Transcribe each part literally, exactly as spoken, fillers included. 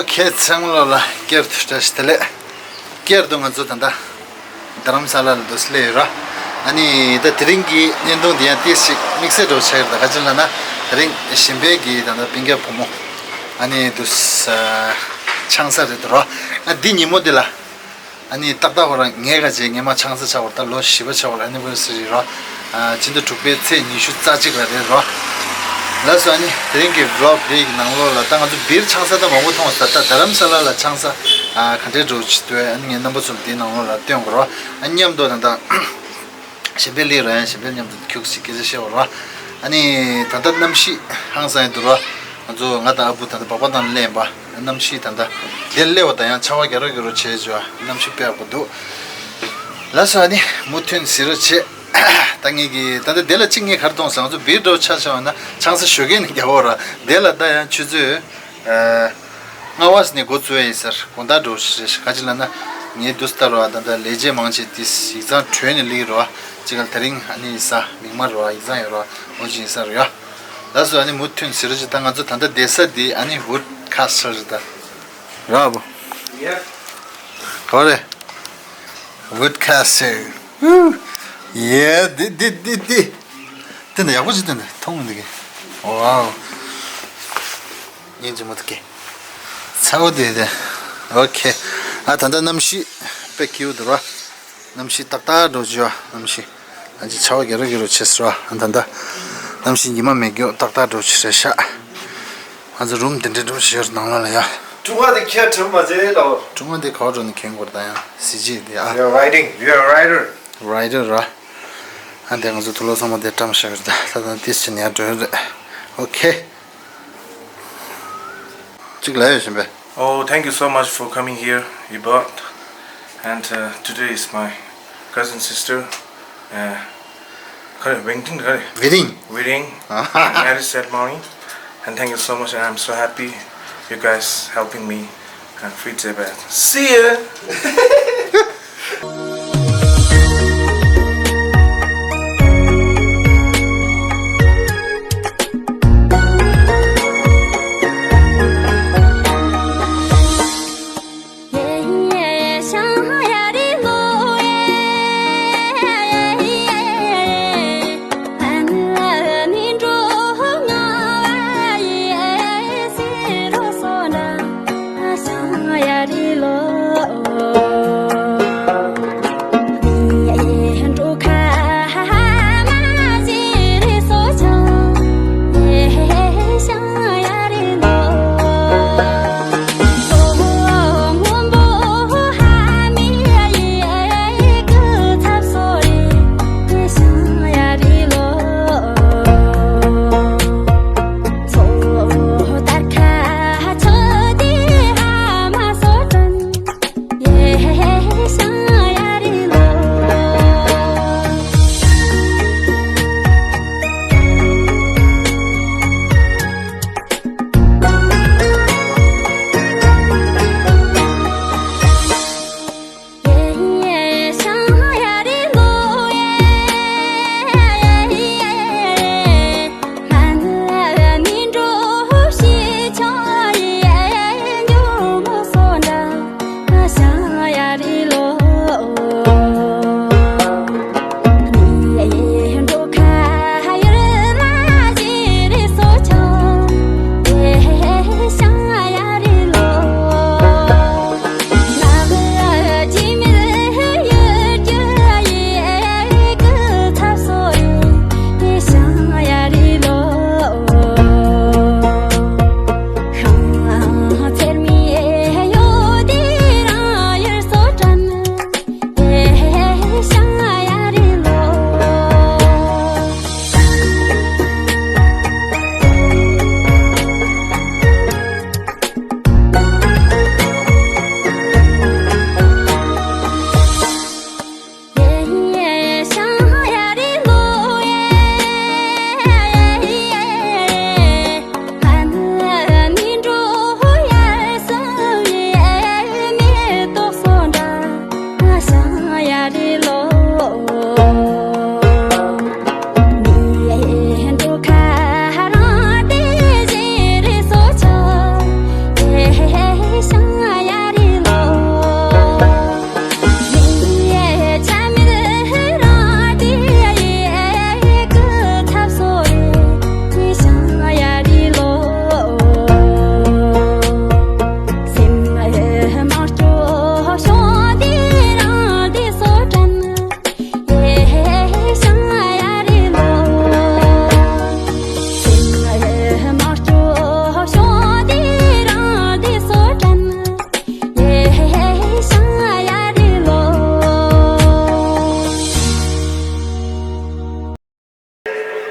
ཁྱེད་ཚང་མ་ལོ་ལ་སྐྱར་དུ་བཀྲ་ཤིས་བདེ་ལེགས། སྐྱར་དུ་ང་ཚོ་ད་ལྟ་རྡ་རམ་ས་ལ་ལ་འདུག་སླེབས་ཡོད་ར། ཨ་ནི་ད་དེ་རིང་གི་བརྙན་ཐུང་འདི་ཡང་ཏིས་ཞིག་དམིགས་བསལ་འདྲ་བོ་ཆགས་ཡོད་རེད། ད་ག་ཅི་ལབ་ན་དེ་རིང་གཞན་ཕན་གྱི་ད་ལྟ་སྤུན་ཀྱག་བུ་མོ་ཨ་ནི་འདུག་ཆང་ས་རེད་འདུག་ར། ཨ་འདི་ཉིན་མོ་འདི་ལ་ཨ་ནི་ཏག་ཏག་ཁོ་རང་ངའི་ག་ཅེ་ངས་མ་ཆང་ས་ཆགས་པར་ད་ལོ་བཞི་པ་ཆགས་པར་ཨ་ནི་བར་སི་རི་ར། ཨ་ཕྱི་ཟླ་དྲུག་པའི་ཚེས་ཉི་ཤུ་རྩ་གཅིག་ལ་རེད་ར། ལགས་སོ། ཨ་ནི་དེ་རིང་གི་བི་ལོག་འདི་ཡི་ནང་ལོགས་ལ་ད་ང་ཚོ་སྦིར་ཆང་ས་ད་མང་པོ་མཐོང་ས། ད་རྡ་རམ་ས་ལ་ལ་ཆང་ས་ཨ་ག་འདྲའི་འགྲོ་ཅི་འདུག་ཨ་ནི་ངས་རྣམ་པ་ཚོ་ལ་འདིའི་ནང་ལོགས་ལ་སྟོན་དགོས་ར། ཨ་མཉམ་དུ་ད་ད་གཞན་ཕན་ལི་ར་ཡང་གཞན་ཕན་མཉམ་དུ་ཁྱུག་ཅིག་སྐད་ཆ་བཤད་དགོས་ར། ཨ་ནི་ད་ལྟ་གནམ་གཤིས་ཧང་སང་ཡིན་འདུག་ར། ང་ཚོ་ང་དང་ཨ་བུ་ད་ལྟ་སྦག་སྦག་དང་ལེན་པ་གནམ་གཤིས་ད་ལྟ་དེ་སླེབས་པ་དང་ཡང་ཆར་པ་རྒྱག་རོགས་རྒྱག་རོགས་བྱས་བྱས་པ་གནམ་གཤིས་དཔེ་ཡག་པོ་འདུག་ལགས་སོ། ཨ་ནི་མུ་མཐུད་གཟིགས་རོགས་བྱེད། ད་ངེད་ཀྱི་ད་ལྟ་དེ་ལ་གཅིག་ངས་ག་རེ་མཐོང་ཟེར། ང་ཚོ་སྦིར་འགྲོ་ཆ་བཞག་པ་ན་ཆང་ས་ཞོ་གས་ནས་རྒྱག་འོ་ར། དེ་ལ་ད་ཡང་ཆུ་ཚོད་ཨ་ལྔ་པ་ནས་འགོ་བཙུགས་ཡ་ཡིན་ཟེར། དགོང་དག་འགྲོ་ཞེས་ག་ཅི་ལབ་ན་ངའི་འདུག་སེ་ལྟ་རོགས། ད་ལྟ་ལས་བྱེད་མང་ཆེ་དེ་ཡིག་ཚང་གྲོལ་ནས་སླེབས་རོགས། གཅིག་ག་དེ་རིང་ཨ་ནི་ཡིན་ས་མིག་དམར་རོགས། ཡིག་ཚང་ཡོད་རོགས། འོ་ཅི་ཡིན་ས་རོགས་ཡ། ལགས་སོ། ཨ་ནི་མུ་མཐུད་གཟིགས་རོགས་བྱེད། ད་ང་ཚོ་ད་ལྟ་བསྡད་ས་འདི་ཨ་ནི་ཝུཌ་ཁ་སལ་རེད་ད། ར་བོ། ཡ། ག་རེ། ཝུཌ་ཁ་སལ། ཡེ། འདི་འདི་འདི་འདི། དེ་འདྲ་ཡག་པོ་ཞིག་དེ་འདྲ་མཐོང་མི་འདུག་གི། ཝའོ། ཡིན་གཅིག་མ་གཏོགས་ཀྱི། ཚ་བོ་དེ་དེ། ཨོ་ཁེ། ཨ་ད་ལྟ་གནམ་གཤིས་དཔེ་སྐྱིད་པོ་འདུག་ར། གནམ་གཤིས་ཏག་ཏག་འགྲོ་བྱུང་བ། གནམ་གཤིས་ཨ་ཅི་ཆར་པ་རྒྱག་རོགས་རྒྱག་རོགས་བྱས་སོང་ར། ཨ་ད་ལྟ་གནམ་གཤིས་ཉི་མ་མེད་རྒྱུ་ཏག་ཏག་འགྲོ་བྱུང་རེད་ཤག་ང་ཚོ་རུམ་དེ་འདྲ་འགྲོ་བྱུང་ཡོད་ནང་ལ་ལ་ཡ། ཀྲུང་ཧྭ་དེ་ཁྱེད་དྲན་མ་བྱེད་ལ། ཀྲུང་ཧྭ་དེ་ག་པར་འགྲོ་ནས་གྱོན་དགོས་རེད། ད་ཡང་གཟི་བརྗིད་དེ་ཨ། You're riding, you're a rider. རའི་ཌར་ར། ཨ་འདི་ང་ཚོ་དུག་ལོག་ཚང་མ་དེ་བཀྲམ་བཞག་རེད། ད་ད་ལྟ་ཏིས་ཅི་ནས་འགྲོ་ཡོད་རེད། ཨོ་ཁེ། གཅིག་ལ་ཡོད་བཞིན་པས། Oh, thank you so much for coming here, Ibot. And uh, today is my cousin sister, uh, Kare, Wengting, Kare? Wiring. Wiring. Marriage ceremony. And thank you so much. And I'm so happy you guys helping me and free Tibet. See ya!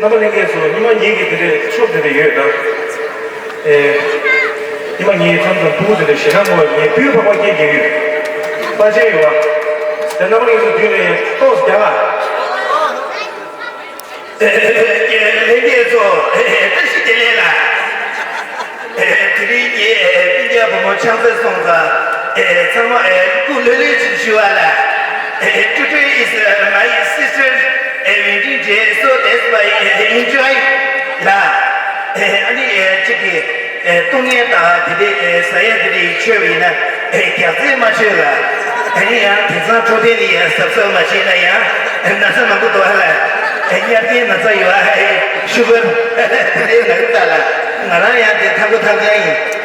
རྣམ་པ་ལྷན་རྒྱས་ཚོ། ཉི་མ་ཉིན་གྱི་དེ་འདྲའི་ཆོབ་དེ་འདྲ་ཡོད་ད། ཨེ། ཉི་མ་ཉིན་མཚམས་མཚམས་ཕྲུ་གུ་དེ་འདྲ་ཞེ་དྲག་མོ་ངས་སྤུས་འཕགས་པ་སྐྱེས་ཀྱི་ཡོད། པ་ཆེ་ཡོད་པ། དེ་རྣམ་པ་ལྷན་རྒྱས་ཚོ་མདུན་ལ་ཡང་ཏོག་ཙམ་རྒྱག་ཨ། ལྷན་རྒྱས་ཚོ་བཀྲ་ཤིས་བདེ་ལེགས་ལ། དེ་རིང་ངས་སྤུན་ཀྱག་བུ་མོ་ཆང་ས་སོང་ཙང་ཚང་མ་སྐུ་ལྷོད་ལྷོད་ཅིག་ཞུ་བ་ལ། Today is my sister wedding day, so that's why enjoy ལ། ཨ་ནི་གཅིག་གིས། ཨེ། བཏུང་ངེས་དང་དེ་འདྲའི་ཨེ་ཟ་ཡས་དེ་འདྲའི་མཆོད་པ་ཡིན་ན། ཨེ། རྒྱགས་ཚད་མ་མཆོད་ལ། ཨ་ནི་ཡང་དེང་སང་འཕྲོད་བསྟེན་ལ་ཡང་གཟབ་གཟབ་མ་བྱས་ན་ཡང་ན་ཚ་མང་པོ་འདུག་ཨ་ལ། ཨེ། གཉེར་སྐྱེས་ན་ཚ་ཡོད་ཨ། ཨེ། ཤུ་གར་དེ་འདྲའི་ན་གི་ད་ལ། ང་རང་ཡང་དེ་ཐག་པ་ཐག་ཅན་ཡིན།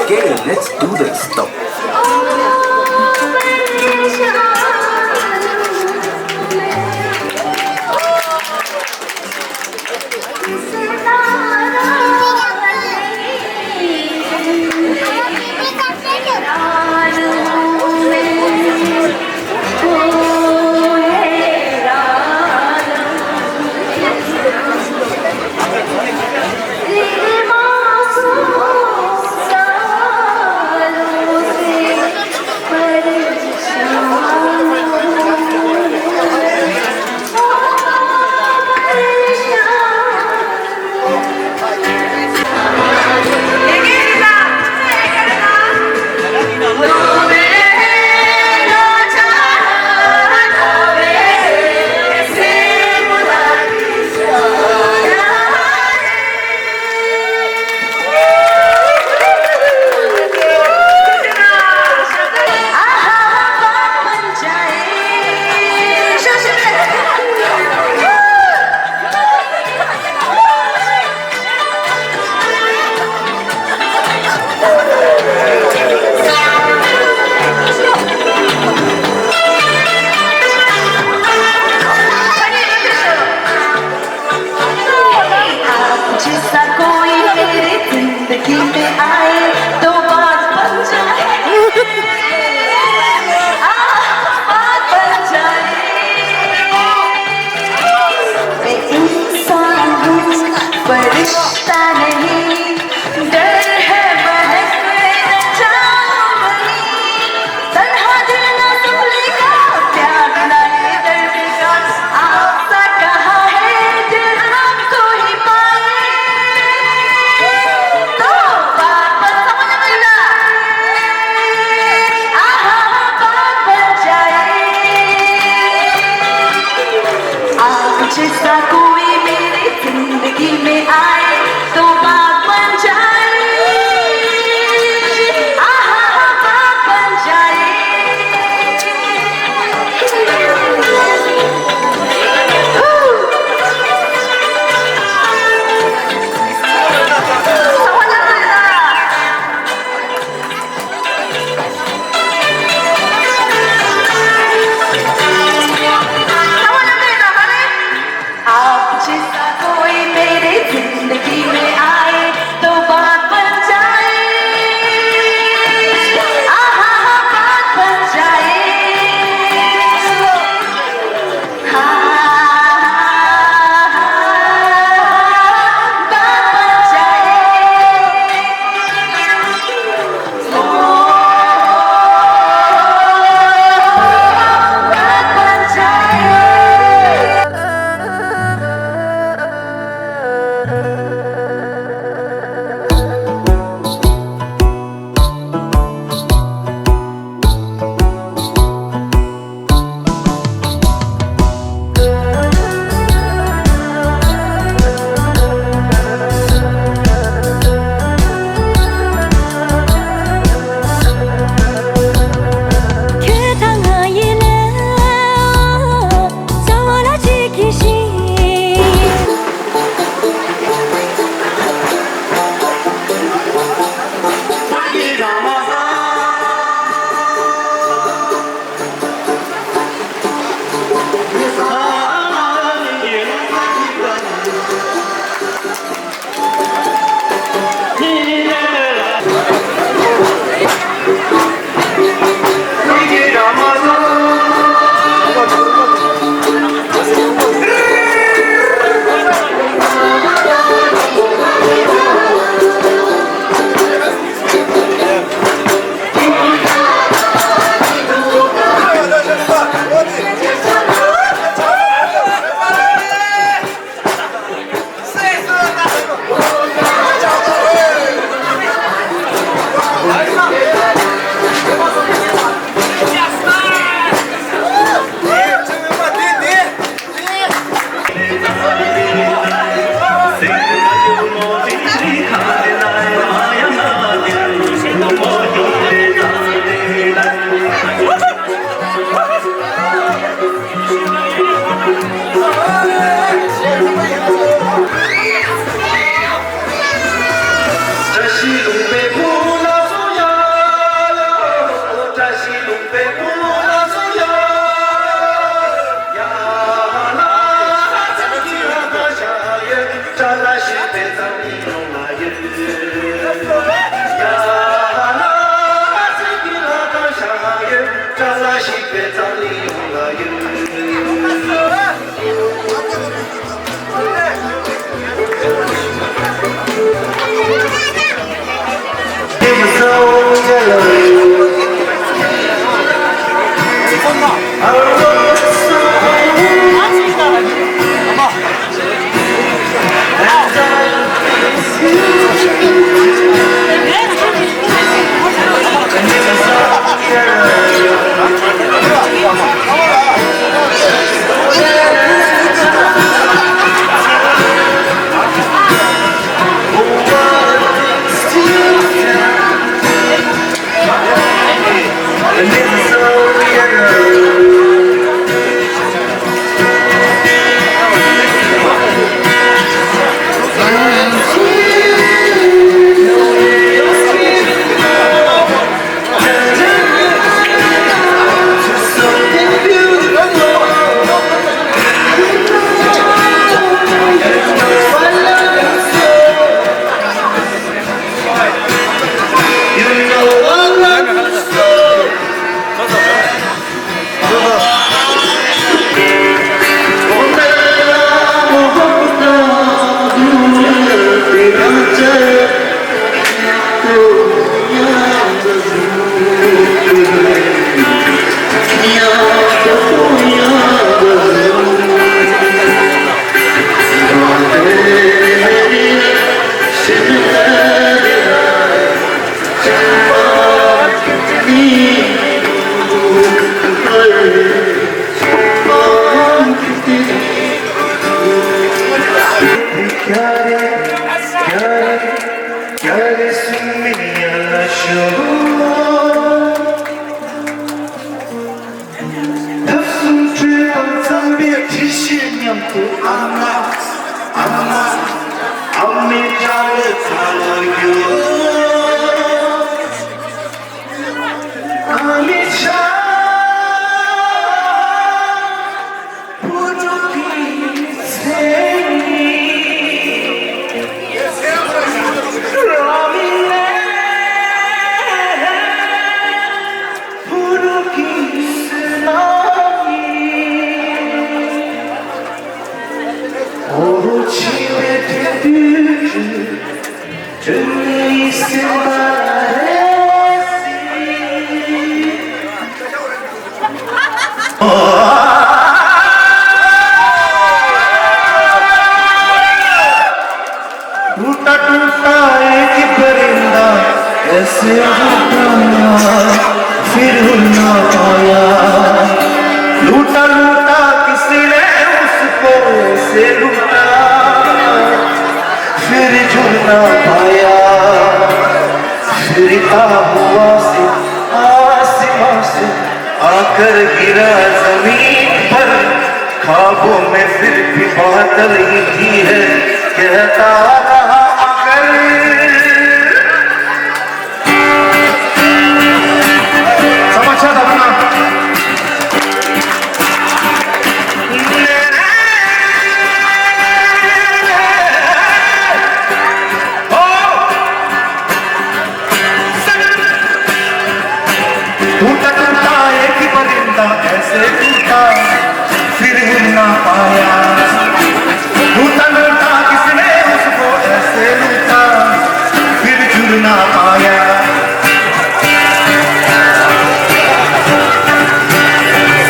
Okay, let's do the stop. ཐབས་གསུམ་འཕྲུལ་དང་འཚམས་པའི་དྲི་ཞིམ་མཉམ་དུ། ཨ་མ། ཨ་མ། ཨ་མའི་སྐྲ་ལོའི་ཚ་ལ་རྒྱུ། ཨ་མའི་ཆ། བུ་ཕྲུག་གི་མཚན་ཉིད། རང་མིང་ལས། བུ་རུ་གི་སེམས་ནང་ནས། འོ་བོ་འཆི་བའི་དུས་དུས་དྲན་ནས་སེམས་པ་རེ་སྲིད། टूटा टूटा एक परिंदा ऐसे उड़ता, फिर उड़ ना पाया। लूटा लूटा किसने उसको ऐसे लूटा, फिर जुड़ ना पाया। फिरता हुआ से आसमां से आकर गिरा जमीन पर, ख्वाबों में फिर भी बादल ही थी है, कहता रहा मगर। टूटा टूटा एक परिंदा ऐसे टूटा, फिर उड़ ना पाया। टूटा टूटा किसने उसको ऐसे लूटा, फिर जुड़ ना पाया।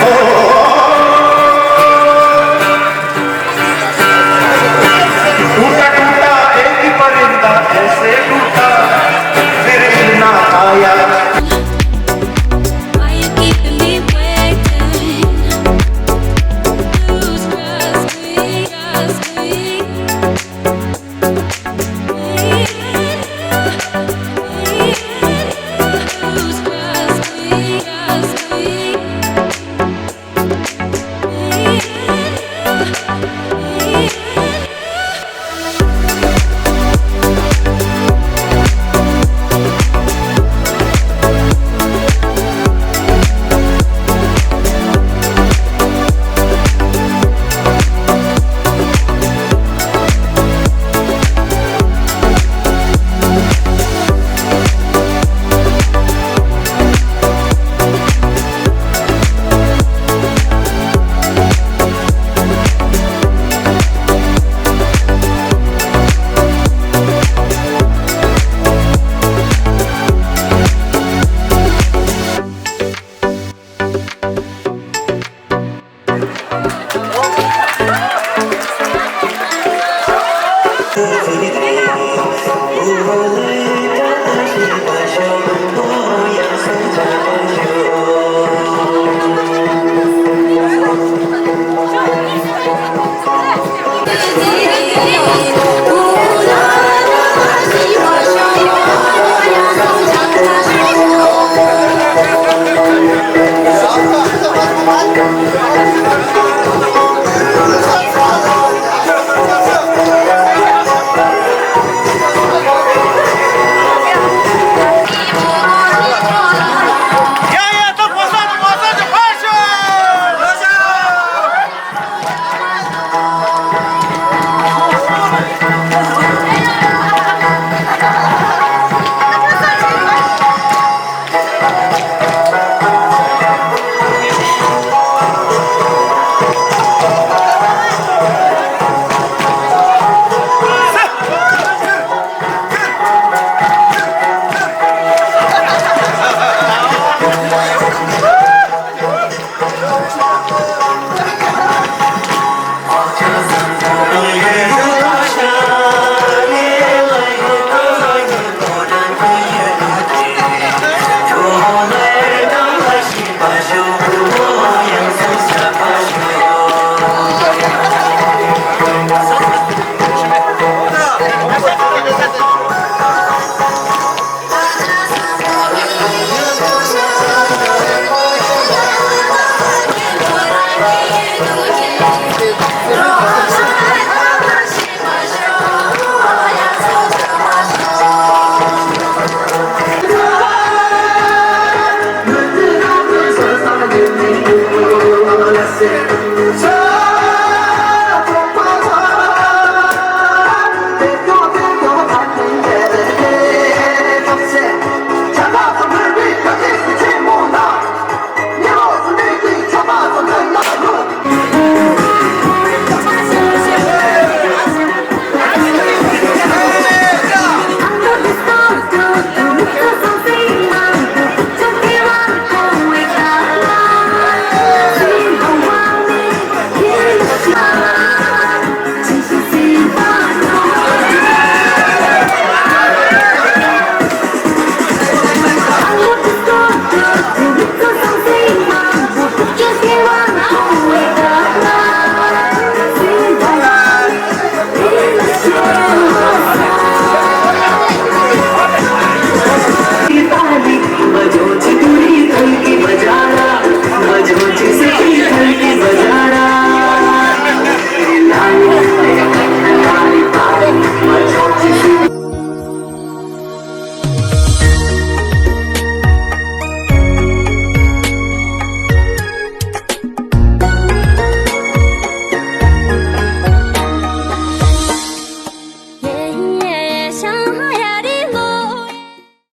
ओ, टूटा टूटा एक परिंदा ऐसे टूटा, फिर उड़ ना पाया। Why you keeping me waiting? Lose trust me, trust me.